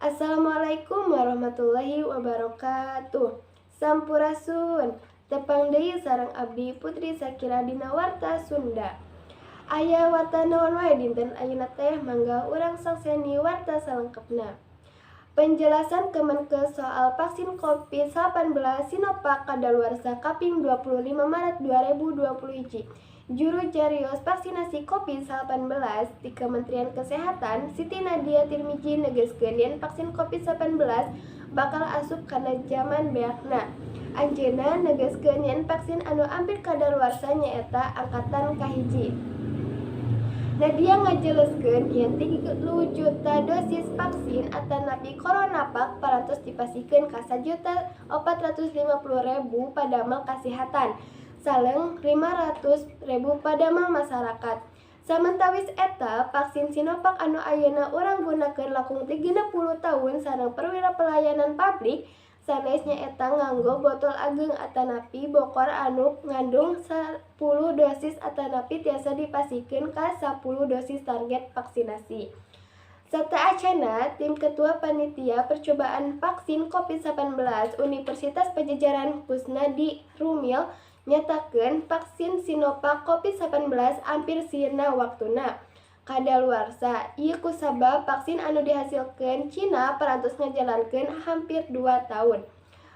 Assalamualaikum warahmatullahi wabarakatuh. Sampurasun. Tepang deui sareng abdi, Putri Sakira, dina Warta Sunda. Aya warta naon wae dinten ayeuna teh? Mangga urang sakseni warta salengkepna. Penjelasan Kemenkes soal vaksin COVID-19 Sinovac kadaluarsa kaping 25 Maret 2021. Juru carios vaksinasi COVID-19 di Kementerian Kesehatan, Siti Nadia Tarmizi, negeskeun yen vaksin COVID-19 bakal asup kana jaman beakna. Anjeunna negeskeun yen vaksin anu ampir kadaluarsa nyaeta angkatan kahiji. Nadia ngajeleskeun yen 3 juta dosis vaksin atanapi CoronaVac parantos dipasihkeun ka 1.450.000 padamel kasihatan sareng 500.000 padamel masyarakat. Samentawis eta, vaksin Sinovac anu ayeuna urang gunakeun langkung 30 taun sareng perwira pelayanan publik sanes nyaeta nganggo botol ageung atanapi bokor anu ngandung 10 dosis atanapi tiasa dipasihkeun ka 10 dosis target vaksinasi. Sateuacanna, Tim Ketua Panitia Percobaan Vaksin COVID-19 Universitas Padjadjaran, Kusnadi Rumil, nyatakeun vaksin Sinovac COVID-19 ampir sirna waktuna kadaluarsa. Ieu kusabab vaksin anu dihasilkeun Cina parantos ngajalankeun hampir 2 taun.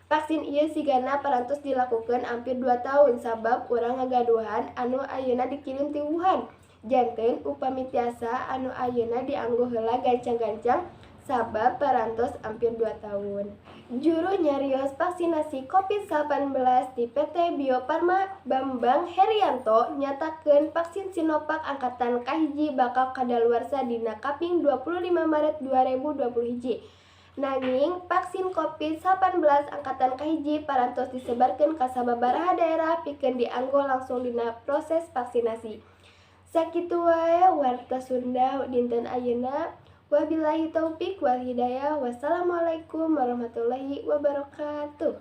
Vaksin ieu sigana parantos dilakukeun ampir 2 taun sabab urang ngagaduhan anu ayeuna dikirim ti Wuhan. Janten upami tiasa anu ayeuna dianggo heula gancang-gancang sabab parantos ampir 2 taun. Juru nyarios vaksinasi COVID-19 di PT Bio Farma, Bambang Herianto, nyatakeun vaksin Sinovac angkatan kahiji bakal kadaluarsa dina kaping 25 Maret 2021. Nanging vaksin COVID-19 angkatan kahiji parantos disebarkeun ka sababaraha daerah pikeun dianggo langsung dina proses vaksinasi. Sakitu wae Warta Sunda dinten ayeuna. Wabillahi taufik wal hidayah. Wassalamualaikum warahmatullahi wabarakatuh.